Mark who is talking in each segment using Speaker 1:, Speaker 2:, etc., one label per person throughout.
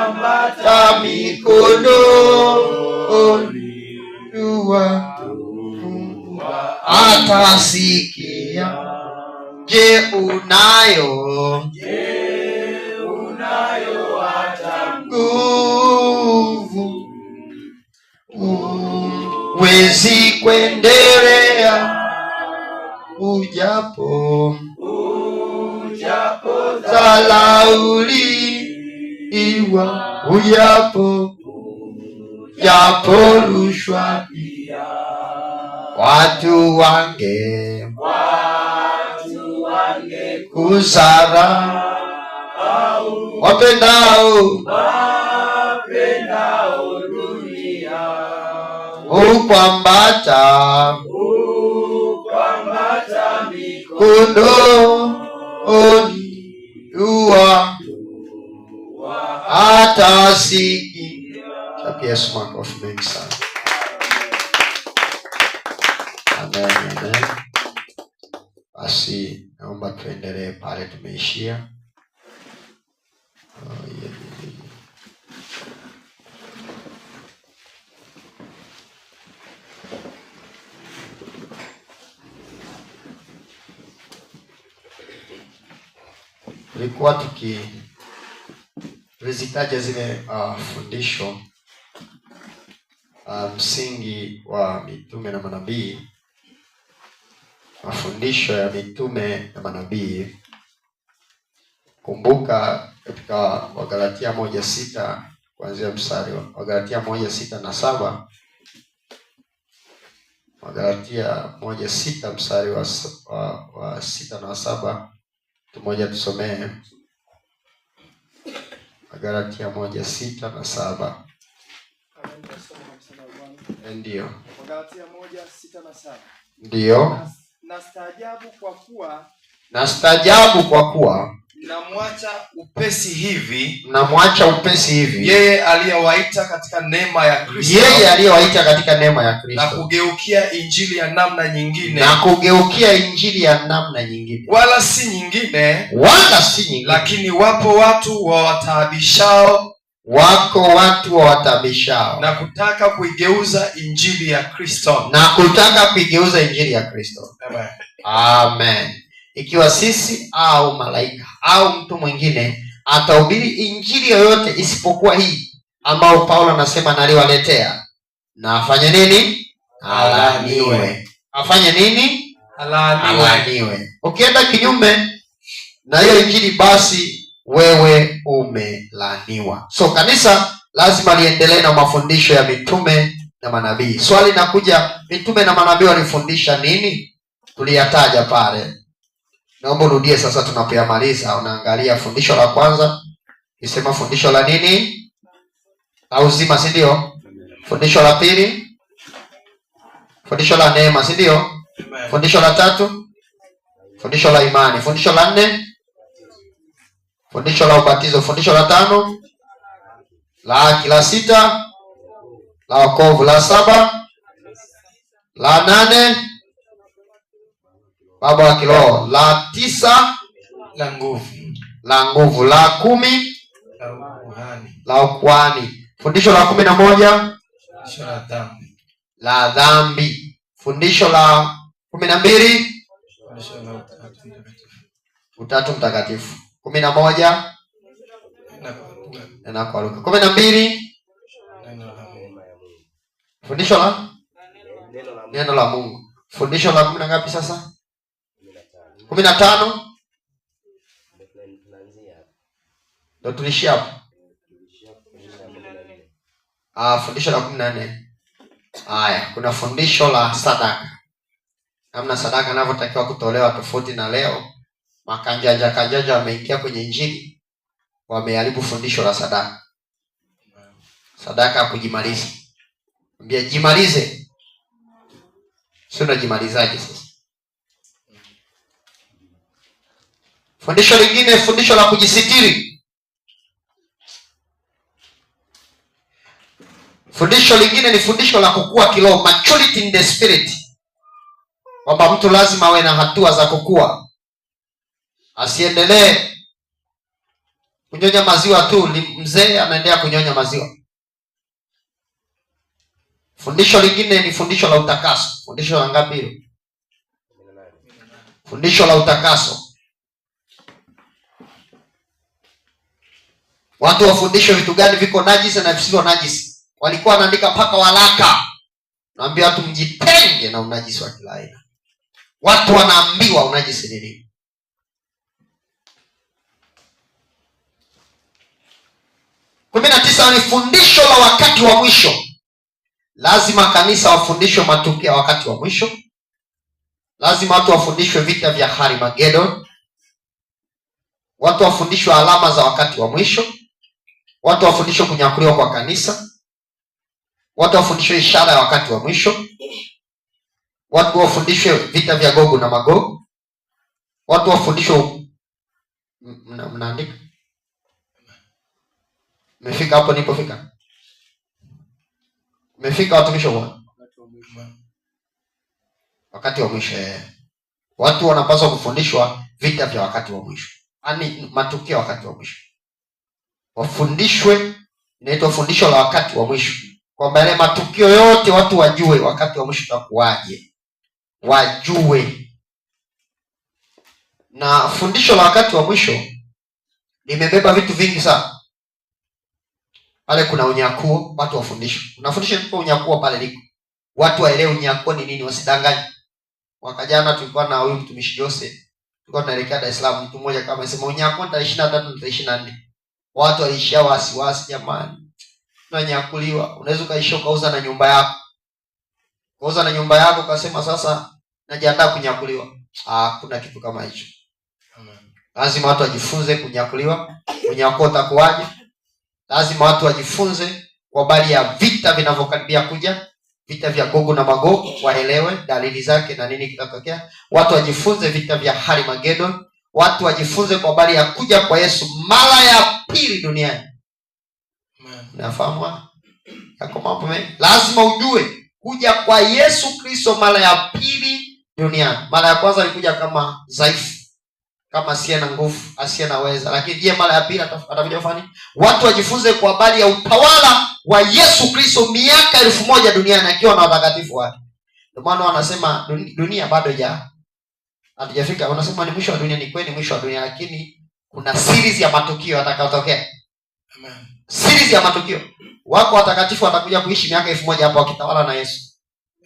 Speaker 1: Ukwambata mikononi dua atasikia. Je, unayo nguvu uwezi kuendelea ujapo dharauliwa, ujapo japo rushwa pia, watu wange kuzara wapendao ukwambata kondoo dua atasiki. Chapia Yesu makofi mengi sana. Amen, amen. Basi naomba tuendelee pale tumeishia. Oh, yeah, yeah, yeah. Tulikuwa tulizitaja zile fundisho msingi wa mitume na manabii, mafundisho ya mitume na manabii. Kumbuka katika Wagalatia 1:6 kuanzia mstari wa Wagalatia 1:6 na 7, Wagalatia 1:6 mstari wa 6 na 7, tumoja tusomee. Wagalatia 1:6 na 7. Ndio.
Speaker 2: Wagalatia 1:6 na 7.
Speaker 1: Ndio.
Speaker 2: Nastaajabu kwa kuwa
Speaker 1: Nastaajabu kwa kuwa
Speaker 2: mnamwacha upesi hivi,
Speaker 1: mnamwacha upesi hivi
Speaker 2: yeye aliyewaita katika neema ya Kristo,
Speaker 1: yeye aliyewaita katika neema ya
Speaker 2: na
Speaker 1: Kristo,
Speaker 2: kugeukia injili ya namna nyingine,
Speaker 1: na kugeukia injili ya namna nyingine,
Speaker 2: wala si nyingine,
Speaker 1: wala si nyingine,
Speaker 2: lakini wapo watu wawataabishao
Speaker 1: wako watu wawataabishao
Speaker 2: na kutaka kuigeuza injili ya Kristo.
Speaker 1: na kutaka kuigeuza injili ya Kristo.
Speaker 2: Amen.
Speaker 1: Amen. Ikiwa sisi au malaika au mtu mwingine atahubiri injili yoyote isipokuwa hii ambayo Paulo anasema naliwaletea, na afanye nini? Alaaniwe. Afanye nini?
Speaker 2: Alaaniwe.
Speaker 1: Alaaniwe. Ukienda kinyume na hiyo injili, basi wewe umelaaniwa. So kanisa lazima liendelee na mafundisho ya mitume na manabii. Swali linakuja, mitume na manabii walifundisha nini? Tuliyataja pale. Naomba urudie sasa, tunapoyamaliza. Unaangalia fundisho la kwanza, isema fundisho la nini? La uzima, si ndio? Fundisho la pili, fundisho la neema, si ndio? Fundisho la tatu, fundisho la imani. Fundisho la nne, fundisho la ubatizo. Fundisho la tano, la haki. La sita, la wokovu. La saba, la nane, baba wa kiroho. La tisa,
Speaker 2: La nguvu,
Speaker 1: la nguvu. La 10,
Speaker 2: la ukuhani,
Speaker 1: la ukuhani. Fundisho la 11,
Speaker 2: fundisho la dhambi,
Speaker 1: la dhambi. Fundisho la 12,
Speaker 2: fundisho la utatu mtakatifu,
Speaker 1: utatu mtakatifu. 11,
Speaker 2: nena kwa lugha,
Speaker 1: nena kwa lugha. 12,
Speaker 2: neno la Mungu,
Speaker 1: fundisho la neno la Mungu. Fundisho la 10 na ngapi sasa? 15. Ndio tulishia hapo. Fundisho la 14. Haya, kuna fundisho la sadaka. Namna sadaka inavyotakiwa kutolewa tofauti na leo. Makanjanja kanjanja wameingia kwenye injili, wameharibu fundisho la sadaka. Sadaka ya kujimaliza. Mwambie jimalize. Sio unajimalizaje sasa? Fundisho lingine, fundisho la kujisitiri. Fundisho lingine ni fundisho la kukua kiroho, maturity in the spirit. Kwamba mtu lazima awe na hatua za kukua. Asiendelee Kunyonya maziwa tu, mzee anaendelea kunyonya maziwa. Fundisho lingine ni fundisho la utakaso. Fundisho la ngapi hilo? Fundisho la utakaso. Watu wafundishwe vitu gani viko najisi na visivyo najisi. Walikuwa wanaandika mpaka waraka, naambia watu mjitenge na unajisi wa kila aina. Watu wanaambiwa unajisi ni nini. 19 ni fundisho la wakati wa mwisho. Lazima kanisa wafundishwe matukio ya wakati wa mwisho. Lazima watu wafundishwe vita vya Harmagedon. Watu wafundishwe alama za wakati wa mwisho. Watu wafundishwe kunyakuliwa kwa kanisa. Watu wafundishwe ishara ya wakati wa mwisho. Watu wafundishwe vita vya Gogu na Magogu. Watu wafundishwe mnaandika? Mmefika hapo nilipofika? Mmefika watumishi wa Bwana? Wakati wa mwisho. Watu wanapaswa kufundishwa vita vya wakati wa mwisho, yaani matukio ya wakati wa mwisho. Wafundishwe, inaitwa fundisho la wakati wa mwisho, kwamba yale matukio yote watu wajue wakati wa mwisho utakuwaje, wajue. Na fundisho la wakati wa mwisho limebeba vitu vingi sana. Pale kuna unyakuo, watu wafundishwe. Unafundisha kwa unyakuo pale liko. Watu waelewe unyakuo ni nini, wasidanganye. Mwaka jana tulikuwa na huyu mtumishi Jose, tulikuwa tunaelekea Dar es Salaam, mtu mmoja kama amesema unyakuo tarehe 23 na tarehe 24. Watu waliishia wasiwasi, jamani, tunanyakuliwa. Unaweza ukaishia ukauza na nyumba yako. Ukauza na nyumba yako ukasema sasa najiandaa kunyakuliwa. Kuna kitu kama hicho.
Speaker 2: Amen.
Speaker 1: Lazima watu wajifunze kunyakuliwa. Unyakuo utakuwaje? Lazima watu wajifunze kwa habari ya vita vinavyokaribia kuja, vita vya Gogu na Magogu, waelewe dalili zake na nini kitatokea. Watu wajifunze vita vya Harmagedon. Watu wajifunze kwa habari ya kuja kwa Yesu mara ya pili duniani.
Speaker 2: Amen.
Speaker 1: Unafahamu haya? Yako mambo mengi. Lazima ujue kuja kwa Yesu Kristo mara ya pili duniani. Mara ya kwanza alikuja kama dhaifu, kama asiye na nguvu, asiye na uweza. Lakini je, mara ya pili atakuja kufanya nini? Watu wajifunze kwa habari ya utawala wa Yesu Kristo miaka 1000 duniani akiwa na watakatifu wake. Ndio maana wanasema dunia bado hatujafika. Wanasema ni mwisho wa dunia, ni kweli mwisho wa dunia, lakini kuna series ya matukio yatakayotokea.
Speaker 2: Amen.
Speaker 1: Series ya matukio. Wako watakatifu watakuja kuishi miaka 1000 hapo wakitawala na Yesu.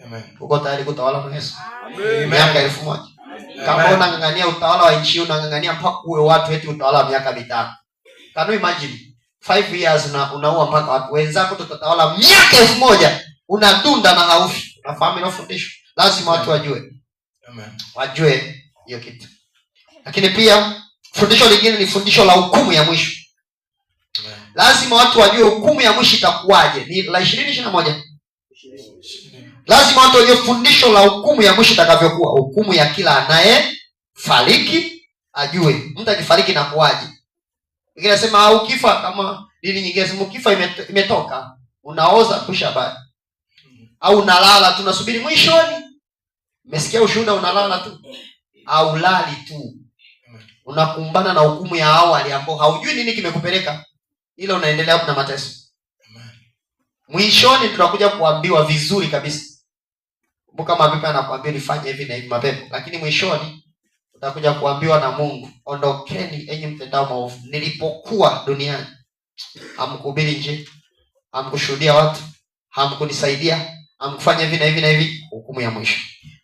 Speaker 2: Amen.
Speaker 1: Uko tayari kutawala na Yesu?
Speaker 2: Amen.
Speaker 1: Miaka 1000. Kama
Speaker 2: Amen.
Speaker 1: unang'ang'ania utawala wa nchi, unang'ang'ania mpaka uwe watu eti utawala wa miaka 5. Can you imagine? 5 years na unaua mpaka watu wenzako, tutatawala miaka 1000, unadunda na haufi. Unafahamu hilo fundisho? Lazima watu wajue.
Speaker 2: Amen.
Speaker 1: Wajue hiyo kitu. Lakini pia fundisho lingine ni fundisho la hukumu ya mwisho.
Speaker 2: Amen.
Speaker 1: Lazima watu wajue hukumu ya mwisho itakuwaje. Ni la 20, 21. Lazima watu wajue fundisho la hukumu ya mwisho itakavyokuwa. Hukumu ya kila anayefariki ajue. Mtu akifariki inakuwaje? Wengine wanasema, ukifa kama dini nyingine sema ukifa imetoka. Unaoza kisha habari. Au unalala tu unasubiri mwishoni. Umesikia ushuhuda, unalala tu. Au lali tu. Unakumbana na hukumu ya awali ambao haujui nini kimekupeleka, ila unaendelea na mateso.
Speaker 2: Amen.
Speaker 1: Mwishoni tutakuja kuambiwa vizuri kabisa. Kumbuka mapepo anakuambia nifanye hivi na hivi mapepo, lakini mwishoni utakuja kuambiwa na Mungu, ondokeni enyi mtendao maovu, nilipokuwa duniani hamkuhubiri nje, hamkushuhudia watu, hamkunisaidia, hamkufanya hivi na hivi na hivi. Hukumu ya mwisho.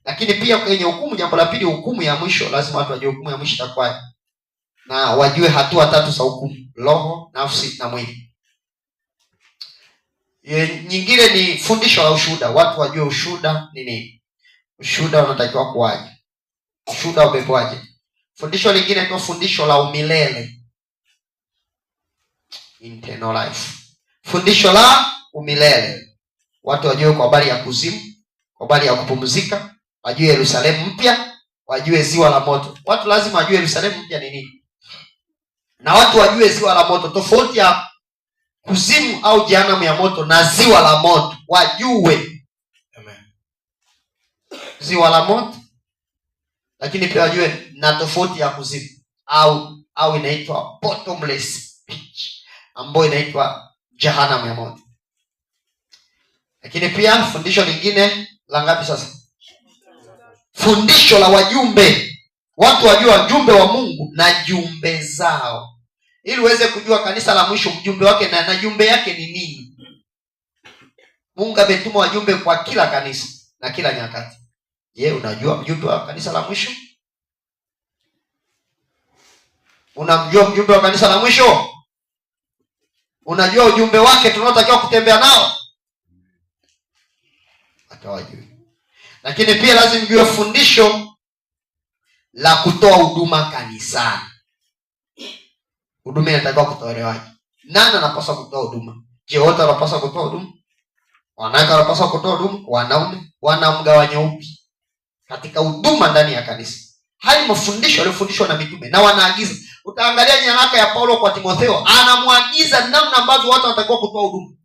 Speaker 1: Lakini pia kwenye hukumu, jambo la pili, hukumu ya mwisho, lazima watu wajue hukumu ya mwisho itakuwaje, na wajue hatua tatu za hukumu: roho, nafsi na mwili. Nyingine ni fundisho la ushuhuda. Watu wajue ushuhuda ni nini, ushuhuda unatakiwa kuwaje, ushuhuda umekuwaje. Fundisho lingine ni fundisho la umilele, internal life. Fundisho la umilele, watu wajue kwa habari ya kuzimu, kwa habari ya kupumzika, wajue Yerusalemu mpya, wajue ziwa la moto. Watu lazima wajue Yerusalemu mpya ni nini, na watu wajue ziwa la moto, tofauti ya kuzimu au jehanamu ya moto na ziwa la moto, wajue.
Speaker 2: Amen.
Speaker 1: Ziwa la moto, lakini pia wajue na tofauti ya kuzimu au inaitwa bottomless speech ambayo inaitwa jehanamu ya moto. Lakini pia fundisho lingine la ngapi sasa? Fundisho la wajumbe, watu wajue wajumbe wa Mungu na jumbe zao, ili uweze kujua kanisa la mwisho mjumbe wake na jumbe yake ni nini. Mungu ametuma wajumbe kwa kila kanisa na kila nyakati. Je, unajua mjumbe wa kanisa la mwisho? Unamjua mjumbe wa kanisa la mwisho? Unajua ujumbe wake tunaotakiwa kutembea nao? Atawajui. Lakini pia lazima mjue fundisho la kutoa huduma kanisani. Huduma inatakiwa kutolewaje? Nani anapaswa kutoa huduma? Je, wote wanapaswa kutoa huduma? Wanawake wanapaswa kutoa huduma? Wanaume wana mgawanyo upi katika huduma ndani ya kanisa? Haya mafundisho yaliyofundishwa na mitume na wanaagiza. Utaangalia nyaraka ya Paulo kwa Timotheo, anamwagiza namna ambavyo watu wanatakiwa kutoa huduma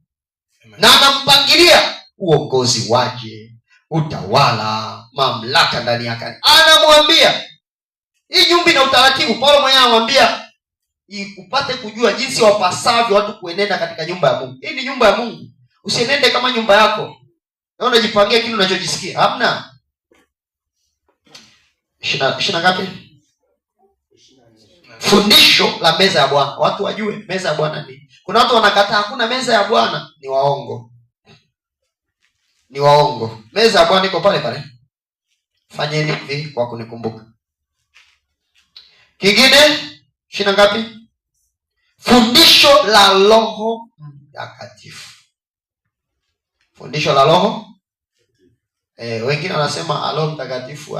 Speaker 1: na anampangilia uongozi waje, utawala, mamlaka ndani ya kanisa. Anamwambia hii nyumba ina utaratibu. Paulo mwenyewe anamwambia upate kujua jinsi wapasavyo watu kuenenda katika nyumba ya Mungu. Hii ni nyumba ya Mungu, usienende kama nyumba yako na unajipangia kile unachojisikia. Hamna. Ishirini na ngapi? Fundisho la meza ya Bwana, watu wajue meza ya Bwana ni. Kuna watu wanakataa hakuna meza ya Bwana, ni waongo, ni waongo. Meza ya Bwana iko pale pale. Fanyeni hivi kwa kunikumbuka. Kingine ishirini na ngapi? Fundisho la Roho Mtakatifu. Fundisho la Roho. Wengine wanasema Roho Mtakatifu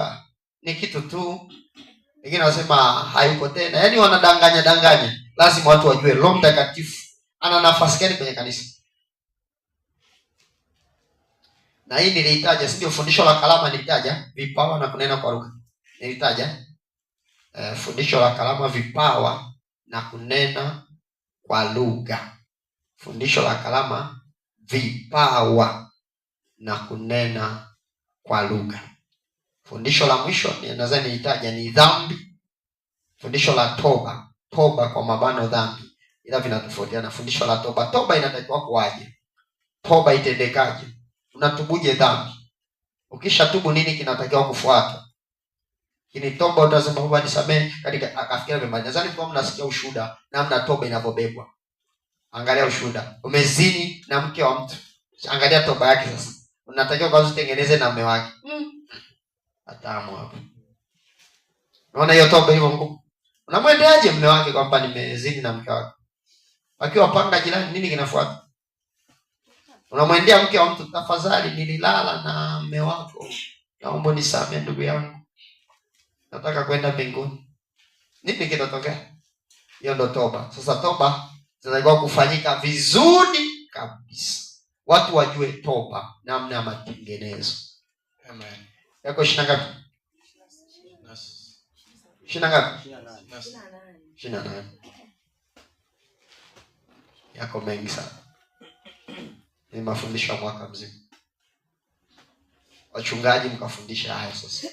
Speaker 1: ni kitu tu, wengine wanasema hayuko tena. Yaani wanadanganya danganya. Lazima watu wajue Roho Mtakatifu ana nafasi gani kwenye kanisa. Na hii nilitaja, si ndio? Fundisho la karama nilitaja, vipawa na kunena kwa lugha nilitaja. Fundisho la karama, vipawa na kunena kwa lugha. Fundisho la karama, vipawa na kunena kwa lugha. Fundisho la mwisho nadhani nilitaja ni dhambi. Fundisho la toba, toba kwa mabano dhambi, ila vinatofautiana. Fundisho la toba, toba inatakiwa kuwaje? Toba itendekaje? Unatubuje dhambi? Ukishatubu nini kinatakiwa kufuata? Lakini toba utasema Baba nisamehe, katika akafikiria mema. Nadhani kwa mnasikia ushuhuda namna toba inavyobebwa. Angalia ushuhuda. Umezini na mke wa mtu. Angalia toba yake sasa. Unatakiwa kwanza utengeneze na mume wake. Atamu hapo. Unaona hiyo toba hivyo ngumu. Unamwendeaje mume wake kwamba nimezini na mke wako? Akiwa panga jirani nini kinafuata? Unamwendea mke wa mtu, tafadhali nililala na mume wako, naomba unisamehe ndugu yangu, nataka kwenda mbinguni. Nini kitatokea? Hiyo ndo toba. Sasa toba zinatakiwa kufanyika vizuri kabisa, watu wajue toba, namna ya matengenezo.
Speaker 2: Amen.
Speaker 1: Yako ishirini na ngapi? Ishirini na ngapi? 28. Yako mengi sana. Ni mafundisho ya mwaka mzima. Wachungaji mkafundisha haya sasa.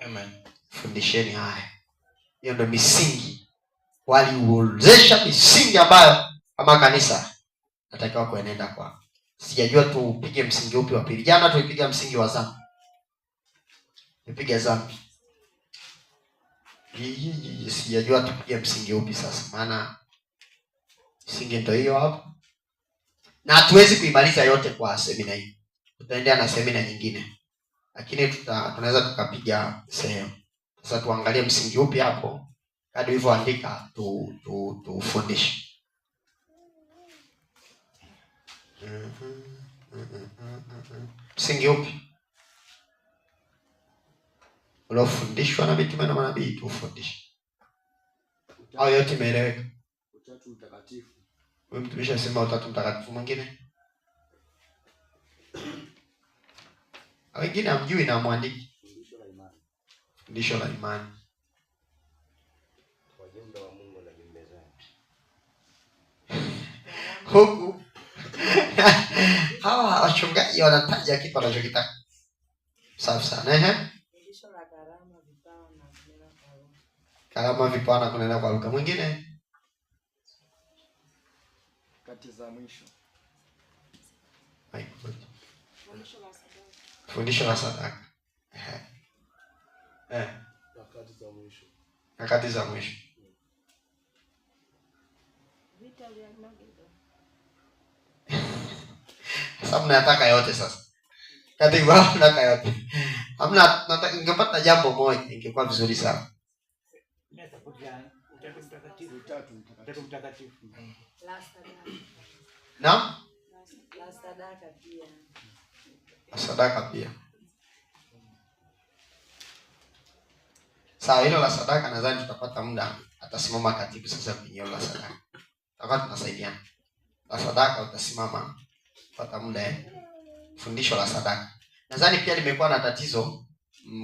Speaker 2: Amen.
Speaker 1: Fundisheni haya. Hiyo ndio misingi. Waliuwezesha misingi ambayo kama kanisa natakiwa kuenenda kwa. Sijajua tupige msingi upi wa pili. Jana tulipiga msingi wa dhambi. Tulipiga dhambi. Sijajua tupige msingi upi sasa, maana msingi ndio hiyo hapo. Na hatuwezi kuimaliza yote kwa semina hii. Tutaendelea na semina nyingine. Lakini tunaweza tukapiga sehemu. Sasa tuangalie msingi upi hapo. Kadri ulivyoandika tufundishe. Msingi upi? Uliofundishwa na mitume na manabii tufundishe. Au yote imeeleweka?
Speaker 3: Utatu Mtakatifu.
Speaker 1: Huyu mtumishi anasema Utatu Mtakatifu mwingine? Wengine hamjui na mwandiki.
Speaker 3: Fundisho la imani.
Speaker 1: Fundisho la imani.
Speaker 3: Wajumbe wa Mungu na jumbe zake.
Speaker 1: Huku hawa wachungaji wanataja kitu wanachokitaka. Safi sana.
Speaker 4: Fundisho la karama, vipawa na kunena kwa lugha.
Speaker 1: Karama, vipawa na kunena kwa lugha. Mwingine?
Speaker 3: Nyakati za mwisho.
Speaker 1: Fundisho la sadaka.
Speaker 3: Nyakati za mwisho.
Speaker 1: Nyakati za mwisho.
Speaker 4: Vita vya Armageddon.
Speaker 1: Sasa mnayataka yote sasa. Katibu mnataka yote. Hamna, nataka ningepata jambo moja ingekuwa vizuri sana.
Speaker 3: Utatu Mtakatifu.
Speaker 5: Mtakatifu.
Speaker 4: La sadaka.
Speaker 1: Naam?
Speaker 4: La sadaka pia.
Speaker 1: La sadaka pia. Sawa, hilo la sadaka nadhani tutapata muda, atasimama katibu sasa kwenye hilo la sadaka. Tutakuwa tunasaidiana. La sadaka utasimama, pata muda. Fundisho la sadaka. Nadhani pia limekuwa na tatizo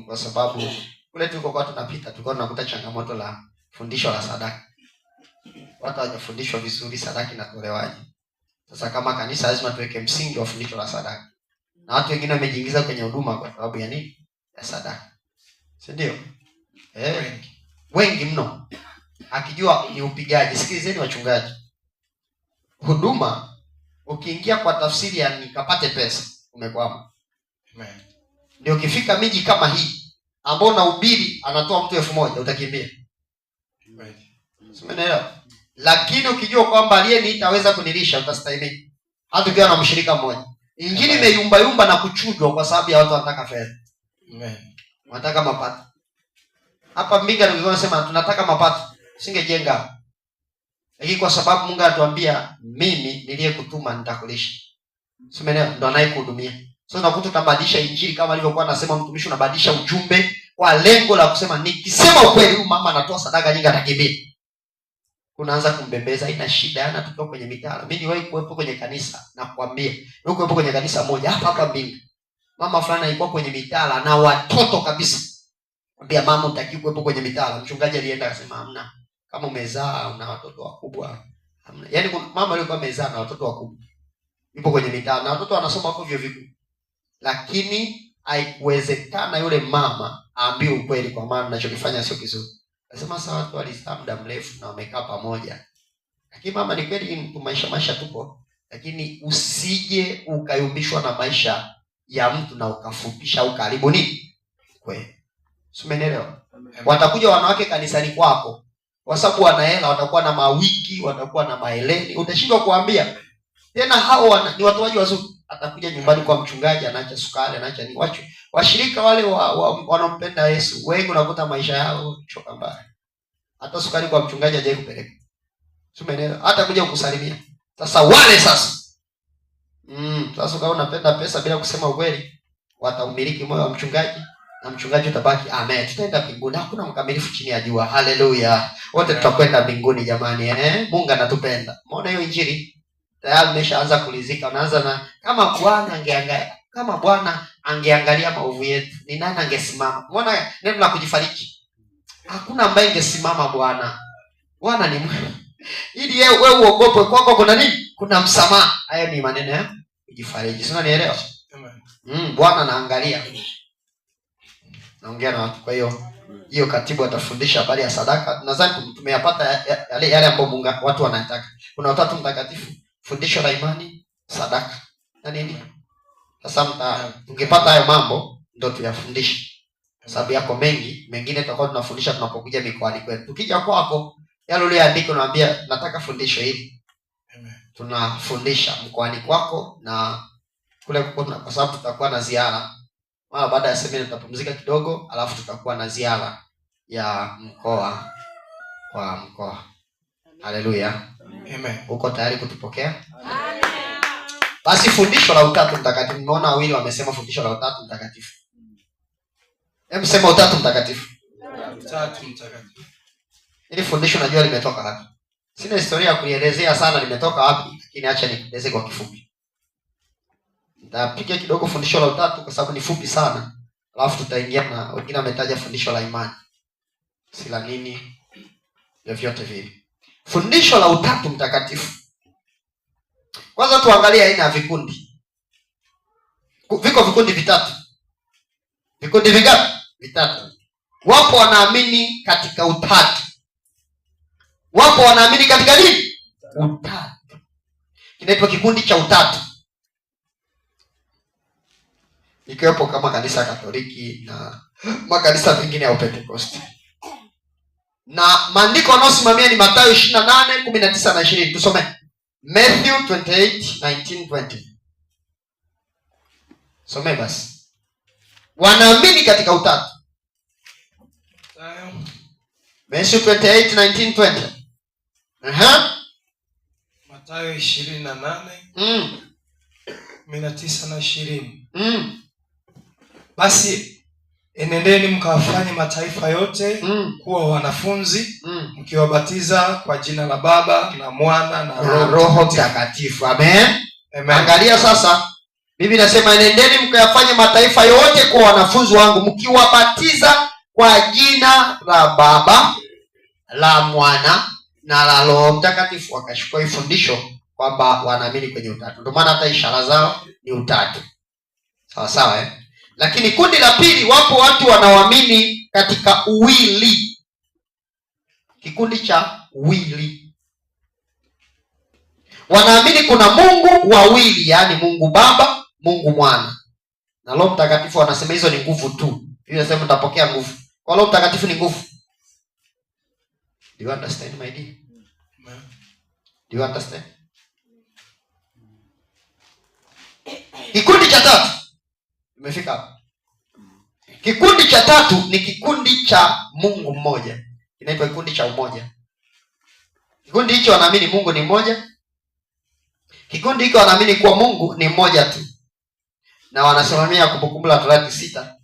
Speaker 1: kwa sababu kule tulikokuwa tunapita tulikuwa tunakuta changamoto la fundisho la sadaka. Watu hawajafundishwa vizuri sadaka inatolewaje. Sasa kama kanisa lazima tuweke msingi wa fundisho la sadaka. Na watu wengine wamejiingiza kwenye huduma kwa sababu ya nini? Ya sadaka. Si ndio? Wengi mno. Akijua ni upigaji. Sikilizeni wachungaji. Huduma ukiingia kwa tafsiri ya nikapate pesa, umekwama.
Speaker 2: Amen.
Speaker 1: Ndio ukifika miji kama hii ambao unahubiri anatoa mtu 1000 utakimbia.
Speaker 2: Right.
Speaker 1: Umeelewa? Lakini ukijua kwamba aliyeniita aweza kunilisha utastahimili. Hata ukiwa na mshirika mmoja. Injili imeyumba yumba na kuchujwa kwa sababu ya watu wanataka fedha.
Speaker 2: Amen.
Speaker 1: Wanataka mapato. Hapa Mbinga nilikuwa nasema tunataka mapato. Usingejenga. Lakini kwa sababu Mungu anatuambia mimi niliyekutuma nitakulisha. Umeelewa? Ndo anayekuhudumia. So unakuta utabadilisha injili kama alivyokuwa anasema mtumishi, unabadilisha ujumbe kwa lengo la kusema nikisema ukweli huyu mama anatoa sadaka nyingi atakimbia. Unaanza kumbembeza, haina shida, ana tukiwa kwenye mitaala. Mimi niliwahi kuwepo kwenye kanisa na kuambia, niliwahi kuwepo kwenye kanisa moja hapa hapa Mbinga. Mama fulani alikuwa kwenye mitaala na watoto kabisa. Mwambia mama hutakiwi kuwepo kwenye mitaala. Mchungaji alienda akasema hamna. Kama umezaa una watoto wakubwa. Hamna. Yaani mama alikuwa amezaa na watoto wakubwa. Yupo kwenye mitaala na watoto wanasoma hapo vyuo vikuu. Lakini haikuwezekana yule mama aambiwe ukweli kwa maana ninachokifanya sio kizuri. Nasema sasa watu walizaa muda mrefu na wamekaa pamoja. Lakini mama ni kweli mtu maisha tupo, lakini usije ukayumbishwa na maisha ya mtu na ukafupisha au karibu nini? Kweli. Umeelewa? Watakuja wanawake kanisani kwako kwa sababu wana hela, watakuwa na mawiki, watakuwa na maeleni, utashindwa kuambia. Tena hao ni watoaji wazuri. Atakuja nyumbani kwa mchungaji, anaacha sukari, anaacha ni wacho. Washirika wale wanaompenda Yesu, wengi unakuta maisha yao choka mbaya. Hata sukari kwa mchungaji hajawahi kupeleka. Umeelewa? Hata kuja kukusalimia. Sasa wale sasa. Sasa kama unapenda pesa bila kusema ukweli, wataumiliki moyo wa mchungaji na mchungaji utabaki amen. Tutaenda mbinguni, hakuna mkamilifu chini ya jua. Haleluya. Wote tutakwenda mbinguni jamani, Mungu anatupenda. Umeona hiyo injili? Tayari umeshaanza kulizika. Unaanza na kama Bwana angeangalia, kama Bwana angeangalia maovu yetu, ni nani angesimama? Umeona neno la kujifariji? Hakuna ambaye angesimama. Bwana. Bwana ni mwema. Ili wewe uogope, kwako kuna nini? Kuna msamaha. Haya ni maneno ya kujifariji. Sio, unanielewa? Bwana anaangalia. Naongea na watu. Kwa hiyo hiyo katibu atafundisha habari ya sadaka. Nadhani tumeyapata yale ambayo Mungu watu wanataka. Kuna Utatu Mtakatifu, fundisho la imani, sadaka na nini. Sasa tungepata hayo mambo ndio tuyafundishe. Sababu yako mengi, mengine tutakuwa tunafundisha tunapokuja mikoani kwetu. Tukija kwako yale uliyoandika unaambia nataka fundisho hili. Tunafundisha mkoani kwako na kule kwa sababu tutakuwa na ziara. Mara baada ya semina tutapumzika kidogo, alafu tutakuwa na ziara ya mkoa kwa mkoa. Haleluya.
Speaker 2: Amen.
Speaker 1: Uko tayari kutupokea?
Speaker 4: Amen.
Speaker 1: Basi fundisho la Utatu Mtakatifu. Nimeona wawili wamesema fundisho la Utatu Mtakatifu. Hebu sema Utatu Mtakatifu.
Speaker 2: Utatu Mtakatifu.
Speaker 1: Hili fundisho najua limetoka wapi. Sina historia ya kulielezea sana limetoka wapi, lakini acha nikueleze kwa kifupi. Nitapiga kidogo fundisho la Utatu kwa sababu ni fupi sana. Alafu tutaingia na wengine wametaja fundisho la imani. Si la nini vyovyote vile. Fundisho la Utatu Mtakatifu. Kwanza tuangalie aina ya vikundi. Viko vikundi vitatu. Vikundi vingapi? Vitatu. Wapo wanaamini katika utatu. Wapo wanaamini katika nini? Utatu. Kinaitwa kikundi cha utatu, ikiwepo kama kanisa Katoliki na makanisa mengine ya Upentekoste. Na maandiko wanaosimamia ni Mathayo 28:19 na 20. Tusome Matthew 28:19 20. Some basi. Wanaamini katika utatu.
Speaker 2: Mathayo
Speaker 1: Matthew 28:19 20. Aha.
Speaker 2: Mathayo 28 19 na 20. Basi enendeni mkawafanye mataifa yote kuwa wanafunzi, mkiwabatiza kwa jina la Baba na Mwana na
Speaker 1: Na
Speaker 2: Roho
Speaker 1: Roho Mtakatifu. Amen.
Speaker 2: Amen.
Speaker 1: Angalia sasa, Biblia inasema enendeni mkayafanye mataifa yote kuwa wanafunzi wangu, mkiwabatiza kwa jina la Baba, la Mwana na la Roho Mtakatifu. Wakachukua hii fundisho kwamba wanaamini kwenye utatu, ndio maana hata ishara zao ni utatu. Sawa sawa, eh? Lakini kundi la pili, wapo watu wanaoamini katika uwili, kikundi cha uwili. Wanaamini kuna Mungu wawili, yaani Mungu Baba, Mungu Mwana na Roho Mtakatifu. Wanasema hizo ni nguvu tu. Biblia inasema mtapokea nguvu. Kwa Roho Mtakatifu ni nguvu. Do you understand, my dear?
Speaker 2: Amen.
Speaker 1: Do you understand? Kikundi cha tatu imefika hapa. Kikundi cha tatu ni kikundi cha Mungu mmoja, kinaitwa kikundi cha umoja. Kikundi hicho wanaamini Mungu ni mmoja. Kikundi hicho wanaamini kuwa Mungu ni mmoja tu, na wanasimamia Kumbukumbu la Torati 6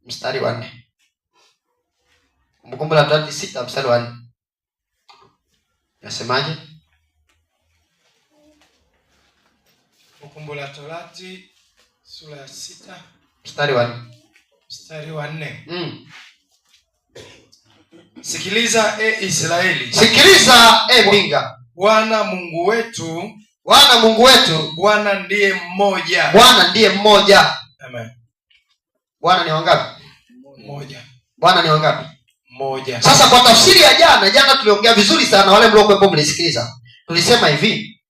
Speaker 1: mstari wa 4. Kumbukumbu la Torati 6 mstari wa 4 nasemaje?
Speaker 2: Kumbukumbu la Torati sura ya 6
Speaker 1: Mstari wa 4.
Speaker 2: mstari wa 4. Sikiliza e Israeli,
Speaker 1: Sikiliza e Mbinga,
Speaker 2: Bwana Mungu wetu,
Speaker 1: Bwana Mungu wetu,
Speaker 2: Bwana ndiye mmoja.
Speaker 1: Bwana ndiye mmoja.
Speaker 2: Amen.
Speaker 1: Bwana ni wangapi?
Speaker 2: Mmoja.
Speaker 1: Bwana ni wangapi?
Speaker 2: Mmoja.
Speaker 1: Sasa kwa tafsiri ya jana, jana tuliongea vizuri sana, wale mliokuwepo mlisikiliza. Tulisema hivi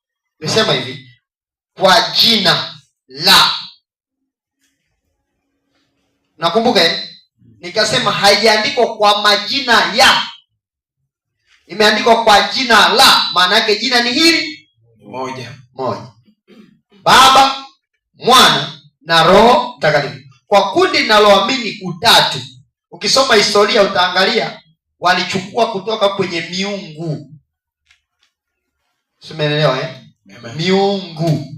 Speaker 1: kwa jina la, nakumbuka eh? Nikasema haijaandikwa kwa majina ya, imeandikwa kwa jina la. Maana yake jina ni hili
Speaker 2: Mmoja.
Speaker 1: moja, Baba, Mwana na Roho Mtakatifu. Kwa kundi linaloamini utatu, ukisoma historia utaangalia walichukua kutoka kwenye miungu, simeelewa eh?
Speaker 2: Amen.
Speaker 1: Miungu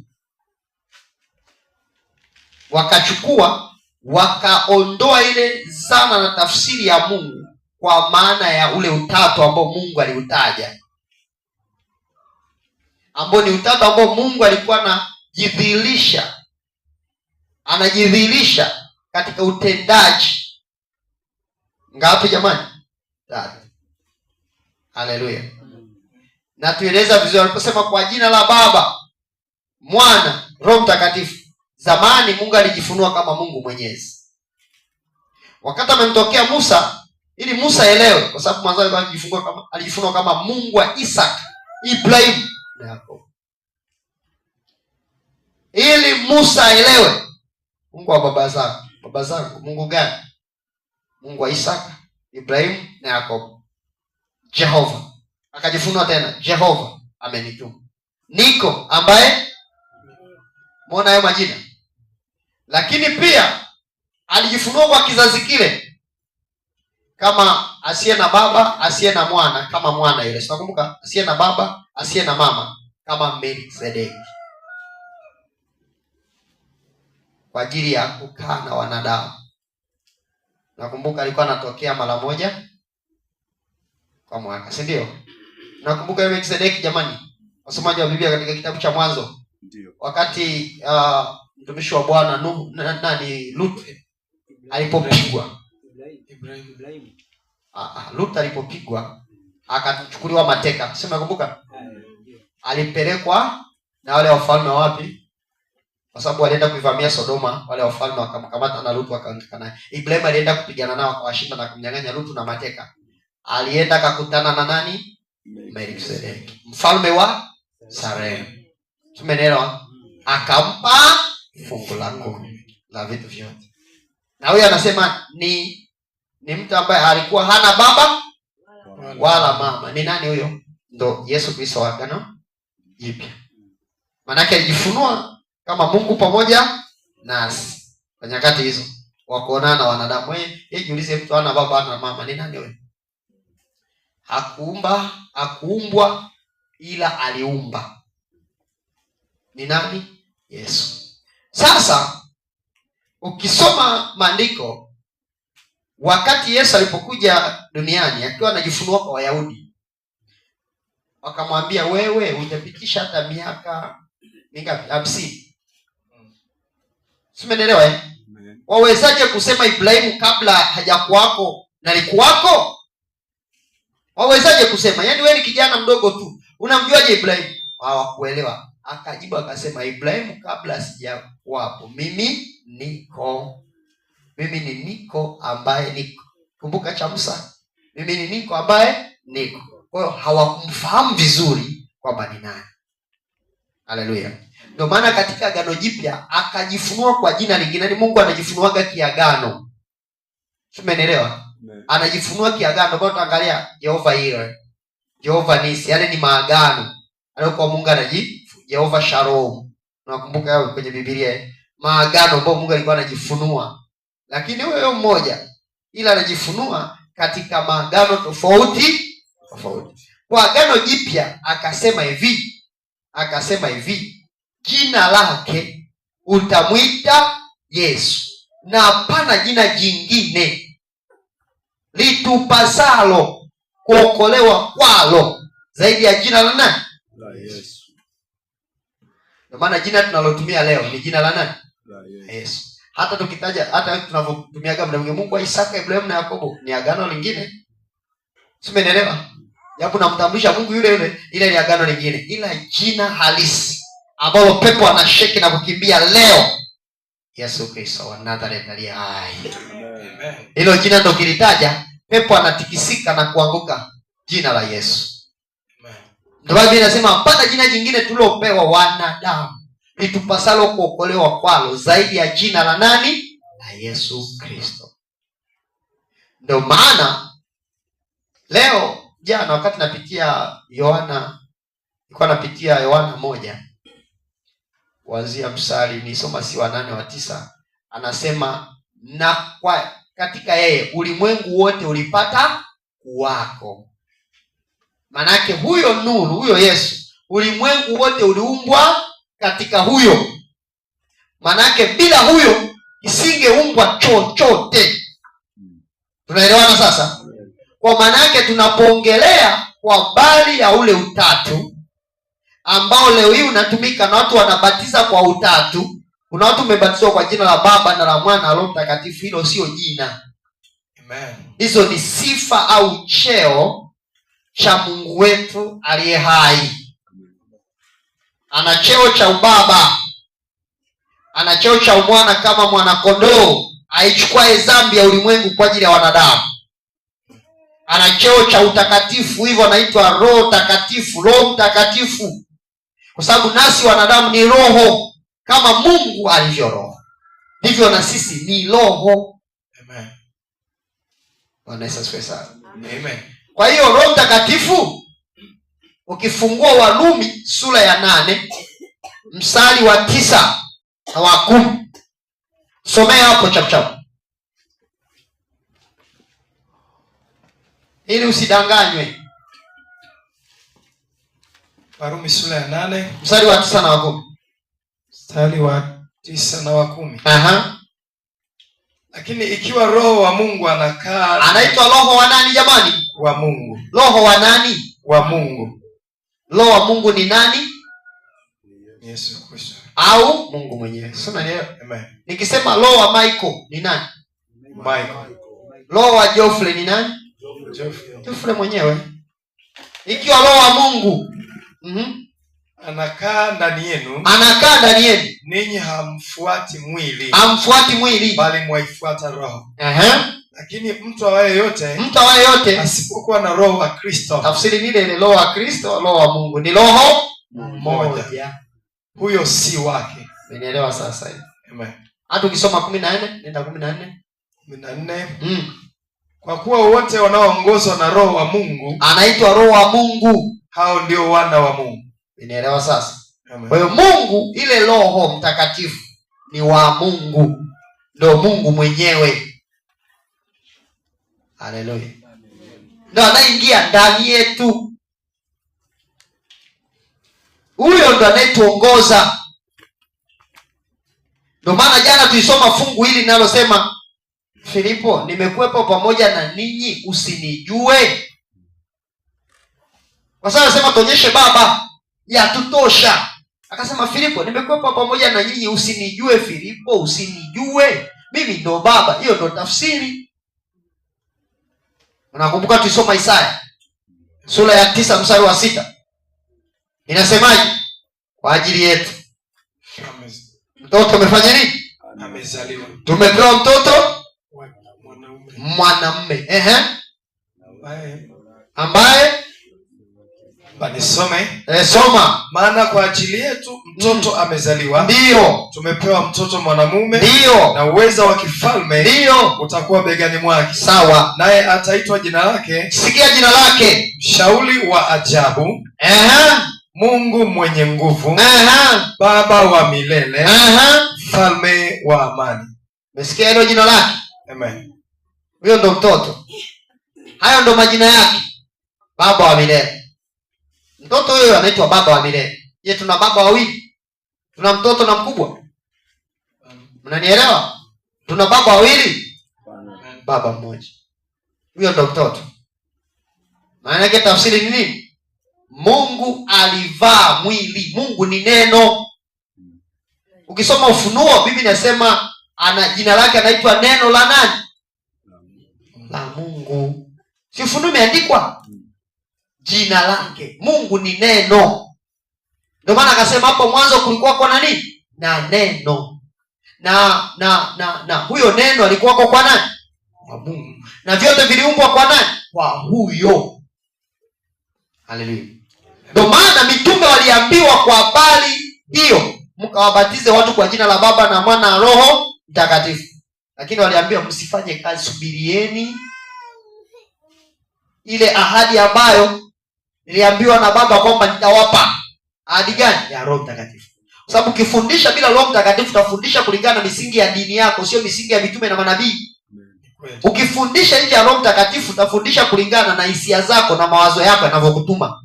Speaker 1: wakachukua wakaondoa ile zana na tafsiri ya Mungu kwa maana ya ule utatu ambao Mungu aliutaja, ambao ni utatu ambao Mungu alikuwa anajidhihirisha, anajidhihirisha katika utendaji. Ngapi jamani? Tatu. Haleluya. Na tueleza vizuri aliposema kwa jina la Baba, Mwana, Roho Mtakatifu. Zamani Mungu alijifunua kama Mungu Mwenyezi. Wakati amemtokea Musa ili Musa aelewe, kwa sababu mwanzo alikuwa alijifunua kama Mungu wa Isaka, Ibrahim na Yakobo. Ili Musa aelewe Mungu wa baba zangu, baba zangu, Mungu gani? Mungu wa Isaka, Ibrahimu na Yakobo. Jehova. Akajifunua tena, Jehova amenituma. Niko ambaye, muona hayo majina. Lakini pia alijifunua kwa kizazi kile kama asiye na baba, asiye na mwana, kama mwana yule. Si unakumbuka? Asiye na baba, asiye na mama, kama Melkizedeki. Kwa ajili ya kukaa na wanadamu. Nakumbuka alikuwa anatokea mara moja kwa mwaka, si ndio? Nakumbuka yule Melkizedeki jamani, wasomaji wa Biblia katika kitabu cha Mwanzo.
Speaker 3: Ndio.
Speaker 1: Wakati mtumishi wa Bwana Nuhu, nani Lut alipopigwa.
Speaker 2: Ibrahim.
Speaker 1: Lut alipopigwa akachukuliwa mateka. Si unakumbuka? Alipelekwa na wale wafalme wapi? Kwa sababu walienda kuivamia Sodoma, wale wafalme wakamkamata na Lutu wakaondoka naye. Ibrahim alienda kupigana nao akawashinda na kumnyang'anya Lutu na mateka. Alienda akakutana na nani? Melkizedeki, mfalme wa Salemu. Tumeelewa? Akampa fungu la kumi la vitu vyote. Na huyo anasema ni mtu ambaye alikuwa hana baba wala mama. Ni nani huyo? Ndo Yesu Kristo wa Agano Jipya. Maanake alijifunua kama Mungu pamoja nasi kwa nyakati hizo wa kuonana na wanadamu. Wewe jiulize, mtu hana baba hana mama, ni nani huyo? Hakuumba, hakuumbwa ila aliumba. Ni nani? Yesu. Sasa ukisoma maandiko, wakati Yesu alipokuja duniani akiwa anajifunua kwa Wayahudi, wakamwambia wewe hujapitisha hata miaka mingapi? 50. Simenelewa eh? Wawezaje kusema Ibrahimu kabla hajakuwako nalikuwako? Wawezaje kusema? Yaani wewe ni kijana mdogo tu, unamjuaje Ibrahimu? Hawakuelewa. Akajibu akasema, Ibrahimu kabla sijakuwapo mimi niko. Mimi ni niko ambaye niko. Kumbuka cha Musa, mimi ni niko ambaye niko. Kwa hiyo hawakumfahamu vizuri kwamba ni nani. Haleluya. Ndio maana katika Agano Jipya akajifunua kwa jina lingine. Yaani Mungu anajifunuaga kiagano. Tumeelewa? Anajifunua kiagano. Kwa tuangalia Jehova Yireh, Jehova Nisi, yale ni maagano aliyokuwa Mungu anaji Jehova Shalom. Unakumbuka hayo kwenye Biblia, maagano ambayo Mungu alikuwa anajifunua. Lakini huyo mmoja ila anajifunua katika maagano tofauti tofauti. Kwa Agano Jipya akasema hivi, jina lake utamwita Yesu, na hapana jina jingine litupasalo kuokolewa kwalo zaidi ya jina la nani?
Speaker 3: La Yesu.
Speaker 1: Ndio maana jina tunalotumia leo ni jina la nani?
Speaker 3: La Yesu.
Speaker 1: Yesu. Hata tukitaja, hata tunavyotumiaga muda mwingine Mungu wa Isaka, Ibrahimu na Yakobo ni agano lingine. Simenielewa? Japo namtambulisha Mungu yule yule, ile ni agano lingine. Ila jina halisi ambalo pepo anasheki na kukimbia leo, Yesu Kristo wa Nazareth aliye hai.
Speaker 2: Amen.
Speaker 1: Hilo jina ndo kilitaja, pepo anatikisika na kuanguka, jina la Yesu.
Speaker 2: Amen.
Speaker 1: Ndio Biblia inasema hapana jina jingine tulopewa wanadamu litupasalo kuokolewa kwalo zaidi ya jina la nani? La Yesu Kristo. Ndio maana leo, jana wakati napitia Yohana, nilikuwa napitia Yohana 1 kuanzia mstari nisoma si wa 8 wa 9, anasema na kwa katika yeye ulimwengu wote ulipata kuwako. Manake huyo nuru, huyo Yesu, ulimwengu wote uliumbwa katika huyo. Manake bila huyo isingeumbwa chochote. Tunaelewana sasa? Kwa maana yake tunapoongelea kwa habari ya ule utatu ambao leo hii unatumika na watu wanabatiza kwa utatu. Kuna watu wamebatizwa kwa jina la Baba na la Mwana na Roho Mtakatifu. Hilo sio jina.
Speaker 2: Amen.
Speaker 1: Hizo ni sifa au cheo cha Mungu wetu aliye hai. Ana cheo cha ubaba, ana cheo cha umwana kama mwanakondoo aichukuaye dhambi ya ulimwengu kwa ajili ya wanadamu. Ana cheo cha utakatifu, hivyo anaitwa Roho Takatifu, Roho Mtakatifu, kwa sababu nasi wanadamu ni roho kama Mungu alivyo roho, ndivyo na sisi ni roho.
Speaker 2: Amen.
Speaker 1: Bwana Yesu asifiwe sana.
Speaker 2: Amen.
Speaker 1: Kwa hiyo Roho Mtakatifu, ukifungua Warumi sura ya 8 mstari wa 9 na wa 10, somea hapo chap chap ili usidanganywe.
Speaker 2: Warumi sura ya 8
Speaker 1: mstari wa 9 na wa 10.
Speaker 2: Mstari wa 9 na wa 10.
Speaker 1: Aha.
Speaker 2: Lakini ikiwa Roho wa Mungu anakaa,
Speaker 1: anaitwa Roho wa nani jamani?
Speaker 2: Wa Mungu.
Speaker 1: Roho wa nani?
Speaker 2: Wa Mungu.
Speaker 1: Roho wa Mungu ni nani?
Speaker 2: Yesu Kristo.
Speaker 1: Au Mungu mwenyewe. Sio, unanielewa?
Speaker 2: Amen.
Speaker 1: Nikisema Roho wa Michael ni nani?
Speaker 2: Michael.
Speaker 1: Roho wa Geoffrey ni nani?
Speaker 2: Geoffrey.
Speaker 1: Geoffrey mwenyewe. Ikiwa Roho wa Mungu
Speaker 2: anakaa ndani yenu,
Speaker 1: anakaa ndani yenu,
Speaker 2: ninyi hamfuati mwili,
Speaker 1: hamfuati mwili,
Speaker 2: bali mwaifuata Roho. Lakini mtu awaye yote,
Speaker 1: mtu awaye yote
Speaker 2: asipokuwa na Roho wa Kristo,
Speaker 1: tafsiri ni ile ile, Roho wa Kristo, Roho wa Mungu ni roho
Speaker 2: mmoja.
Speaker 1: mmoja.
Speaker 2: huyo si wake.
Speaker 1: Umenielewa sasa hivi?
Speaker 2: Amen.
Speaker 1: Hata ukisoma 14, nenda 14.
Speaker 2: 14. Kwa kuwa wote wanaoongozwa na Roho wa Mungu,
Speaker 1: Anaitwa Roho wa Mungu,
Speaker 2: hao ndio wana wa Mungu.
Speaker 1: Umenielewa sasa?
Speaker 2: Amen.
Speaker 1: Kwa hiyo Mungu, ile Roho Mtakatifu ni wa Mungu, ndio Mungu mwenyewe. Haleluya. Ndio anaingia ndani yetu, huyo ndo anayetuongoza. Ndio maana jana tulisoma fungu hili linalosema, Filipo, nimekuwepo pamoja na ninyi usinijue? Kwa sababu anasema tuonyeshe Baba, yatutosha. Akasema, Filipo, nimekuwepo pamoja na nyinyi usinijue? Filipo, usinijue? Mimi ndo Baba. Hiyo ndo tafsiri. Unakumbuka tulisoma Isaya sura ya 9 mstari wa 6, inasemaje? Kwa ajili yetu mtoto amefanya nini?
Speaker 2: Amezaliwa.
Speaker 1: Tumepewa mtoto
Speaker 2: mwanaume.
Speaker 1: Mwanamume. Ehe. Ambaye
Speaker 2: Nisome.
Speaker 1: Soma.
Speaker 2: Maana kwa ajili yetu mtoto amezaliwa.
Speaker 1: Ndio.
Speaker 2: Tumepewa mtoto mwanamume.
Speaker 1: Ndio.
Speaker 2: Na uweza wa kifalme
Speaker 1: Ndio.
Speaker 2: utakuwa begani mwake.
Speaker 1: Sawa.
Speaker 2: Naye ataitwa jina lake.
Speaker 1: Sikia jina lake.
Speaker 2: Mshauri wa ajabu.
Speaker 1: Ehe.
Speaker 2: Mungu mwenye nguvu.
Speaker 1: Ehe.
Speaker 2: Baba wa milele.
Speaker 1: Ehe.
Speaker 2: Mfalme wa amani.
Speaker 1: Umesikia hilo jina lake?
Speaker 2: Amen.
Speaker 1: Huyo ndo mtoto. Hayo ndo majina yake. Baba wa milele. Mtoto huyo anaitwa baba wa milele. Je, tuna baba wawili? Tuna mtoto na mkubwa? Mnanielewa? Tuna baba wawili? Baba mmoja. Huyo ndo mtoto. Maana yake tafsiri ni nini? Mungu alivaa mwili. Mungu ni neno. Ukisoma Ufunuo, Biblia inasema ana jina lake anaitwa neno la nani? La Mungu. Si Ufunuo imeandikwa jina lake. Mungu ni neno. Ndio maana akasema hapo mwanzo kulikuwa kwa nani? Na neno. Na huyo neno alikuwa kwa nani? Kwa Mungu. Na vyote viliumbwa kwa nani? Kwa huyo. Haleluya. Ndio maana mitume waliambiwa kwa habari hiyo, mkawabatize watu kwa jina la Baba na Mwana na Roho Mtakatifu. Lakini waliambiwa msifanye kazi, subirieni ile ahadi ambayo niliambiwa na Baba kwamba nitawapa. Ahadi gani? Ya Roho Mtakatifu. Kwa sababu ukifundisha bila Roho Mtakatifu utafundisha kulingana na misingi ya dini yako, sio misingi ya mitume na manabii. Ukifundisha nje ya Roho Mtakatifu utafundisha kulingana na hisia zako na mawazo yako yanavyokutuma.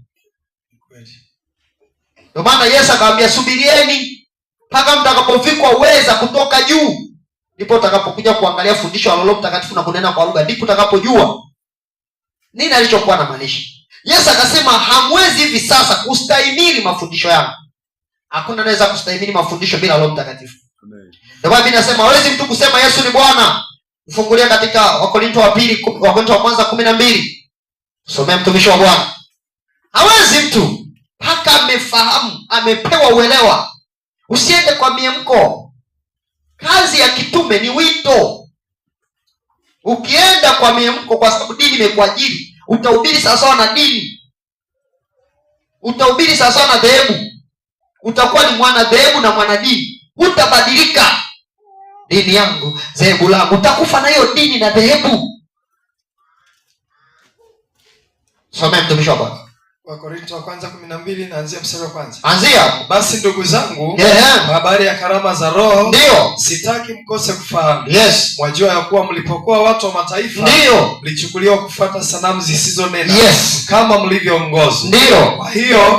Speaker 1: Ndio maana Yesu akamwambia subirieni mpaka mtakapovikwa uweza kutoka juu, ndipo utakapokuja kuangalia fundisho la Roho Mtakatifu na kunena kwa lugha, ndipo utakapojua nini alichokuwa anamaanisha. Yesu akasema hamwezi hivi sasa kustahimili mafundisho yangu. Hakuna anaweza kustahimili mafundisho bila Roho Mtakatifu. Ndio maana mimi nasema hawezi mtu kusema Yesu ni Bwana. Mfungulia katika Wakorinto wa pili, Wakorinto wa kwanza 12. Somea mtumishi wa Bwana. Hawezi mtu mpaka amefahamu, amepewa uelewa. Usiende kwa miemko. Kazi ya kitume ni wito. Ukienda kwa miemko kwa sababu dini imekuajiri, utahubiri sawasawa na dini. Utahubiri sawasawa na dhehebu. Utakuwa ni mwana dhehebu na mwana dini. Hutabadilika. Dini yangu, dhehebu langu. Utakufa na hiyo dini na dhehebu. Somea mtumishi wa Bwana.
Speaker 2: Wakorinto wa kwanza 12 naanzia mstari wa kwanza.
Speaker 1: Anzia.
Speaker 2: Basi ndugu zangu, kwa habari ya karama za Roho,
Speaker 1: ndio
Speaker 2: sitaki mkose kufahamu.
Speaker 1: Yes.
Speaker 2: Mwajua ya kuwa mlipokuwa watu wa mataifa,
Speaker 1: ndio
Speaker 2: mlichukuliwa kufuata sanamu zisizonena.
Speaker 1: Yes.
Speaker 2: Kama mlivyoongozwa.
Speaker 1: Ndio.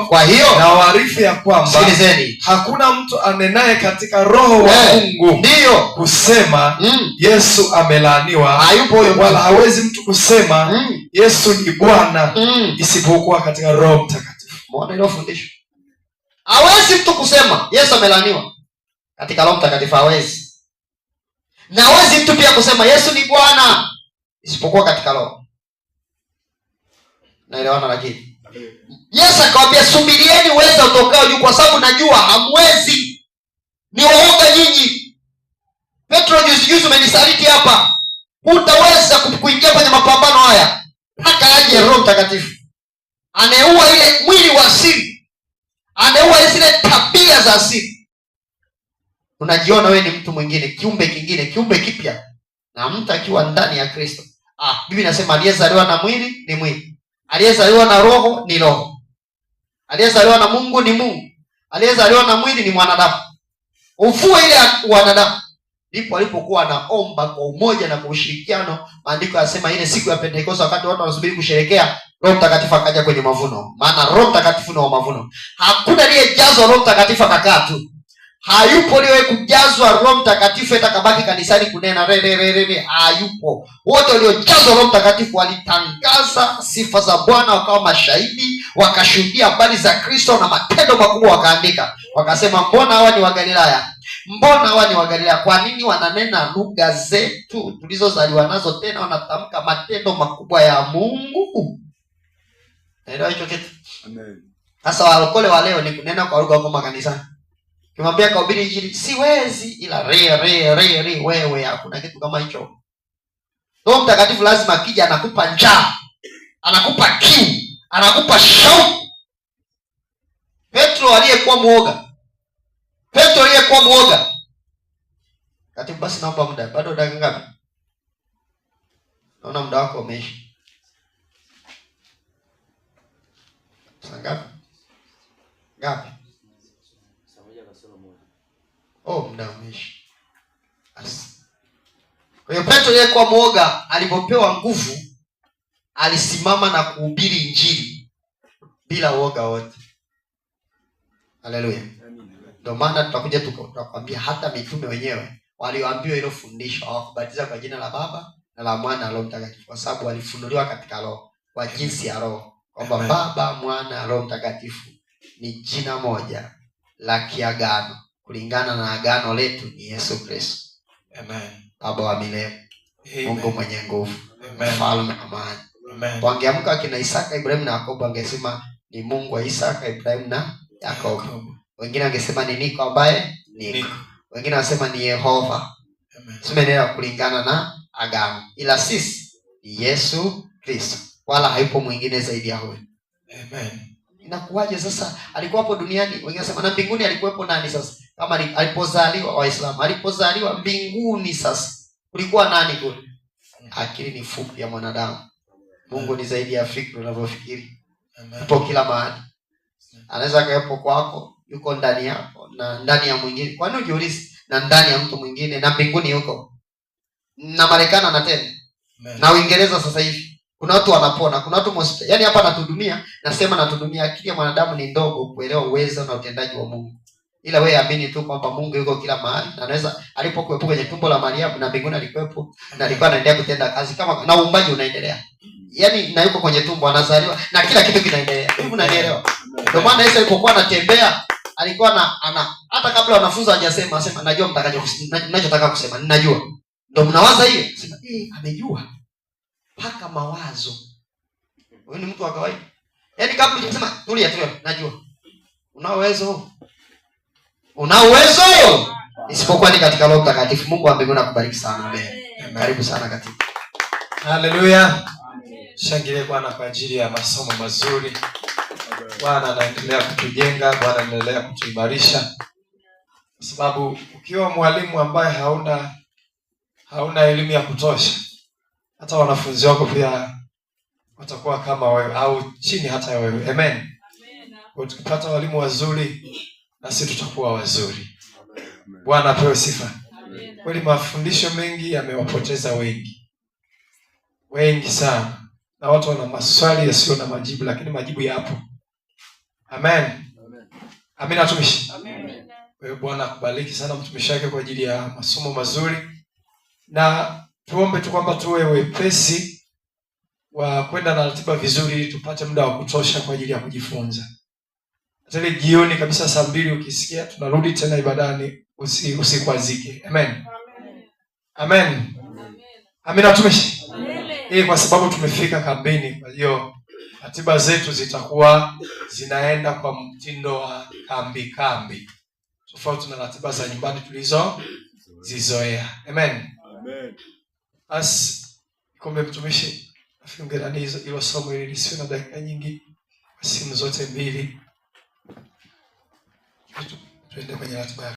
Speaker 2: Kwa
Speaker 1: hiyo
Speaker 2: nawaarifu ya kwamba
Speaker 1: sikilizeni,
Speaker 2: hakuna mtu anenaye katika Roho wa Mungu
Speaker 1: ndio
Speaker 2: kusema Yesu amelaaniwa.
Speaker 1: Hayupo huyo mtu.
Speaker 2: Wala hawezi mtu kusema Yesu ni Bwana isipokuwa katika Roho Mtakatifu.
Speaker 1: Muone hilo fundisho. Hawezi mtu kusema Yesu amelaaniwa katika Roho Mtakatifu, hawezi. Na hawezi mtu pia kusema Yesu ni Bwana isipokuwa katika Roho. Naelewana? Lakini Yesu akawaambia subirieni uweza utokao juu, kwa sababu najua hamwezi. Ni waoga nyinyi. Petro, juzi juzi umenisaliti hapa. Hutaweza kuingia kwenye mapambano haya mpaka aje Roho Mtakatifu. Aneua ile mwili wa asili, Anaua zile tabia za asili. Unajiona wewe ni mtu mwingine, kiumbe kingine, kiumbe kipya. Na mtu akiwa ndani ya Kristo, Biblia inasema aliyezaliwa na mwili ni mwili, aliyezaliwa na roho ni roho, aliyezaliwa na Mungu ni Mungu, aliyezaliwa na mwili ni mwanadamu. Ufue ile wanadamu. Ndipo alipokuwa anaomba kwa umoja na kwa ushirikiano. Maandiko yanasema ile siku ya Pentekoste, wakati watu wanasubiri kusherehekea, Roho Mtakatifu akaja kwenye mavuno. Maana Roho Mtakatifu ni wa mavuno. Hakuna aliyejazwa Roho Mtakatifu akakaa tu. Hayupo aliyewahi kujazwa Roho Mtakatifu eti akabaki kanisani kunena re re re re re. Hayupo. Wote waliojazwa Roho Mtakatifu walitangaza sifa za Bwana, wakawa mashahidi, wakashuhudia habari za Kristo na matendo makubwa wakaandika. Wakasema, mbona hawa ni Wagalilaya? Mbona hawa ni Wagalilaya? Kwa nini wananena lugha zetu tulizozaliwa nazo, tena wanatamka matendo makubwa ya Mungu? Naelewa hicho kitu?
Speaker 3: Amen.
Speaker 1: Sasa walokole wa leo ni kunena kwa lugha huko makanisani. Kimwambia kahubiri injili, siwezi, ila re re re re, wewe hakuna kitu kama hicho. Roho Mtakatifu lazima akija anakupa njaa, anakupa kiu, anakupa shauku. Petro aliyekuwa muoga. Petro aliyekuwa muoga. Katibu, basi naomba muda. Bado dakika ngapi? Naona muda wako umeisha. Saa ngapi? Ngapi? Oh, muda umeisha. Kwa hiyo Petro aliyekuwa muoga alipopewa nguvu alisimama na kuhubiri injili bila uoga wote. Haleluya. Ndio maana tutakuja tutakwambia hata mitume wenyewe walioambiwa hilo fundisho hawakubatiza kwa jina la Baba na la Mwana na Roho Mtakatifu, kwa sababu walifunuliwa katika Roho, kwa jinsi ya Roho, kwamba Baba, Mwana na Roho Mtakatifu ni jina moja la kiagano kulingana na agano letu ni Yesu Kristo.
Speaker 2: Amen.
Speaker 1: Baba wa milele, Mungu mwenye nguvu, Mfalme amani. Wangeamka akina Isaka, Ibrahimu na Yakobo, angesema ni Mungu wa Isaka, Ibrahimu na Yakobo. Wengine wangesema ni niko ambaye niko. Wengine wanasema ni Yehova. Tumeelewa kulingana na agano. Ila sisi ni Yesu Kristo, wala hayupo mwingine zaidi ya huyo.
Speaker 2: Amen.
Speaker 1: Inakuwaje sasa? Alikuwa hapo duniani, wengine wanasema na mbinguni alikuwepo nani sasa? Kama alipozaliwa Waislamu, alipozaliwa mbinguni sasa kulikuwa nani kule? Akili ni fupi ya mwanadamu. Mungu ni zaidi ya fikra unavyofikiri. Yupo kila mahali. Anaweza akawepo kwako, yuko ndani yako na ndani ya mwingine. Kwa nini ujiulize? Na ndani ya mtu mwingine, na mbinguni yuko. Na Marekani anatenda. Na Uingereza sasa hivi kuna watu wanapona, kuna watu hospitali. Yaani hapa anatuhudumia, nasema anatuhudumia. Akili ya mwanadamu ni ndogo kuelewa uwezo na utendaji wa Mungu. Ila wewe amini tu kwamba Mungu yuko kila mahali, na anaweza alipokuwepo kwenye tumbo la Mariamu na mbinguni alikuwepo, na alikuwa anaendelea kutenda kazi kama na uumbaji unaendelea. Yaani na yuko kwenye tumbo anazaliwa na kila kitu kinaendelea. Hebu unanielewa? Ndio maana Yesu alipokuwa anatembea alikuwa na ana hata kabla wanafunzi hawajasema, asema najua mnachotaka kusema, ninajua. Ndio mnawaza hiyo. Sema amejua. Paka mawazo. Wewe ni mtu wa kawaida. Yaani kabla hujasema tulia tulia, najua. Una uwezo. Una uwezo. Isipokuwa ni katika Roho Mtakatifu. Mungu wa mbinguni akubariki sana. Amen. Karibu sana katibu.
Speaker 2: Haleluya. Shangilie Bwana kwa ajili ya masomo mazuri. Bwana anaendelea kutujenga, Bwana anaendelea kutuimarisha. Kwa sababu ukiwa mwalimu ambaye hauna elimu ya kutosha, hata wanafunzi wako pia watakuwa kama wewe au chini hata ya wewe. Amen. Kwa tukipata walimu wazuri, na sisi tutakuwa wazuri. Bwana apewe sifa. Kweli mafundisho mengi yamewapoteza wengi. Wengi sana. Na watu wana maswali yasiyo na majibu, lakini majibu yapo. Amen. Amen watumishi.
Speaker 4: Amen.
Speaker 2: Kwa hiyo Bwana akubariki sana mtumishi wake kwa ajili ya masomo mazuri. Na tuombe tu kwamba tuwe wepesi wa kwenda na ratiba vizuri ili tupate muda wa kutosha kwa ajili ya kujifunza. Hata ile jioni kabisa saa 2 ukisikia tunarudi tena ibadani, usikwazike. Amen. Amen. Amen. Amen watumishi.
Speaker 4: Amen.
Speaker 2: Kwa sababu tumefika kambini, kwa hiyo ratiba zetu zitakuwa zinaenda kwa mtindo wa kambi kambi, tofauti na ratiba za nyumbani tulizozizoea. Amen.
Speaker 3: Amen.
Speaker 2: As kumbe mtumishi afunge nani hilo somo ili lisiwe na dakika nyingi kwa simu zote mbili. Tuende kwenye ratiba ya